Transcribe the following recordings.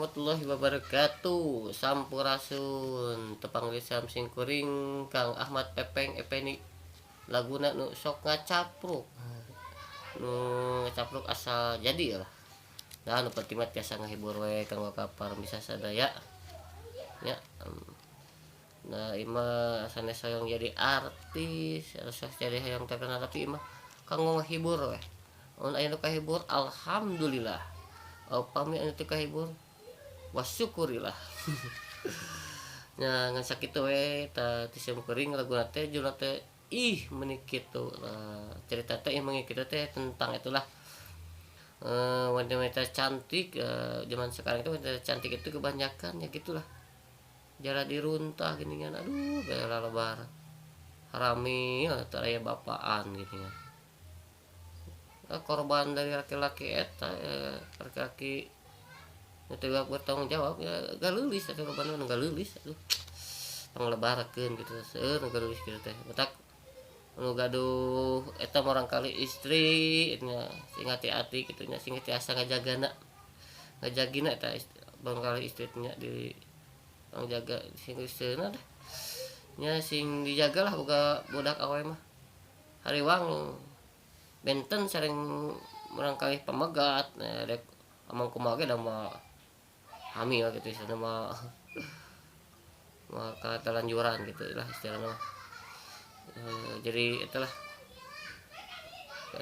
Warahmatullahi wabarakatuh. Sampurasun. Tepang deui sim kuring Kang Ahmad Pepeng Epeni. Laguna nu sok ngacapruk. Nu ngacapruk asal jadi lah. Nah, nu penting mah tiasa ngahibur we kanggo ka pamirsa sadaya. Nya. Nah, imah sanes hoyong jadi artis, sanes jadi hoyong terkenal, tapi imah kanggo ngahibur we. Mun aya nu kahibur, alhamdulillah. Upami anu teu kahibur, wasyukurillah. Nya ngan sakitu we tah ti sim kuring. Laguna teh judulna teh Ih Meuni Kitu. Nah, cerita teh ih meuni kitu teh tentang itulah, wanita-wanita cantik zaman sekarang itu wanita cantik itu kebanyakan ya gitulah, jara diruntah gini kan. Aduh, bela lebar harami teu aya bapaan gitu kan, korban dari laki-laki eta, laki-laki nu teu bertanggung jawab ya. Galeulis atuh korban nu galeulis. Aduh, panglebarkeun gitu, seueur nu galeulis kitu teh. Matak nu gaduh eta murangkalih istri nya sing hati-hati kitu nya, sing tiasa ngajagana, ngajagina eta murangkalih istri nya, di pangjaga sing seuna dah nya, sing dijagalah. Boga budak awewe mah hariwang benten sareng murangkalih pamegat. Nah, rek amang kumaha ge da mah hamil gitu istilahna mah, mah katalanjuran gitu lah istilahna mah. Jadi itulah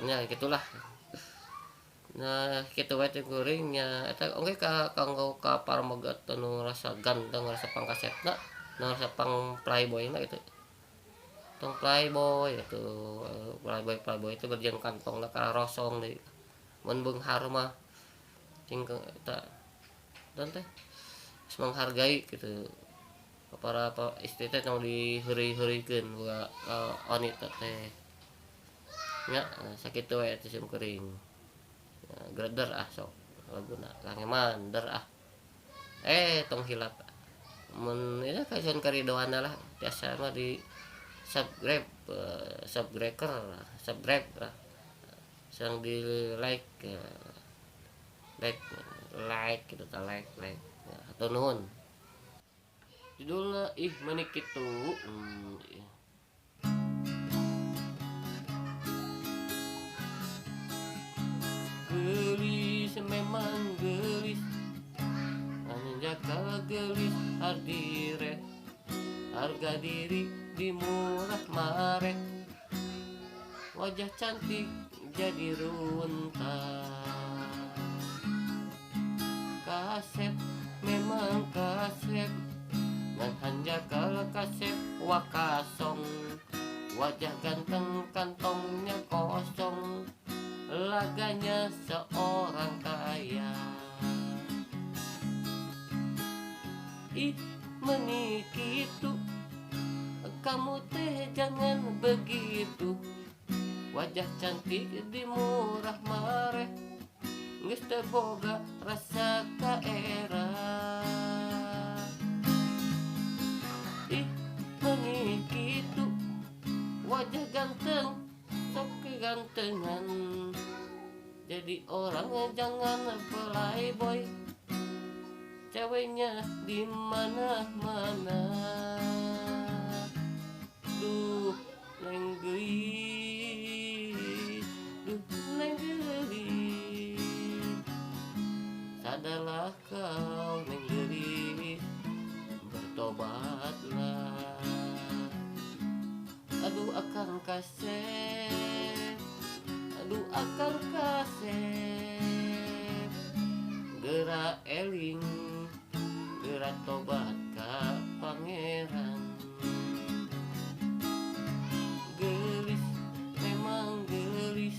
nya, gitulah. Nah, kitu we teh kuring nya. Eta oge ka kanggo ka pamegat anu rasa ganteng, rasa pangkasepna, nu rasa pang playboy na gitu. Tong playboy gitu, playboy playboy itu berjang kantongna karosong deui mun beunghar mah. Sing eta dan teh menghargai gitu para istri teh, tong diheureuy-heureuikeun boga wanita teh nya. Sakitu we ti sim kuring. Greder ah, sok laguna Kang Eman der ah. Tong hilap mun ieu kasuhun karidoanna lah, biasa mah di subscribe, subscriber, subscribe lah, sareng di like, like like gitu tah, like like. Hatur nuhun. Judulna Ih Meuni Kitu. Geulis memang geulis, hanjakal geulis hardire, harga diri dimurah mareh, wajah cantik jadi runtah. Kasep memang kasep, ngan hanjakal kasep wakasong, wajah ganteng kantongnya kosong, laganya seorang kaya. Ih meuni kitu, kamu teh jangan begitu, wajah cantik di murah mareh, geus teu boga rasa kaera. Ih meuni kitu, wajah ganteng sok kegantengan, jadi orang jangan playboy, ceweknya di mana-mana. Duh neng geulis, duh neng geulis, sadarlah kau neng geulis, bertobatlah. Aduh akang kasep, aduh akang kasep, geura eling, geura tobat ka Pangeran. Geulis memang geulis,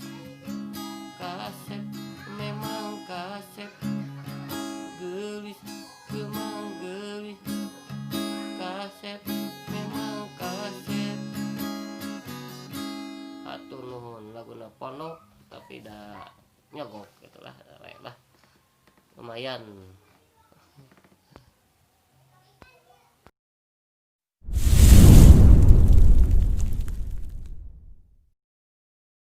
kasep memang kasep, geulis memang geulis, kasep memang kasep. Hatur nuhun. Laguna pondok tapi da nyogok gitulah lah, lumayan.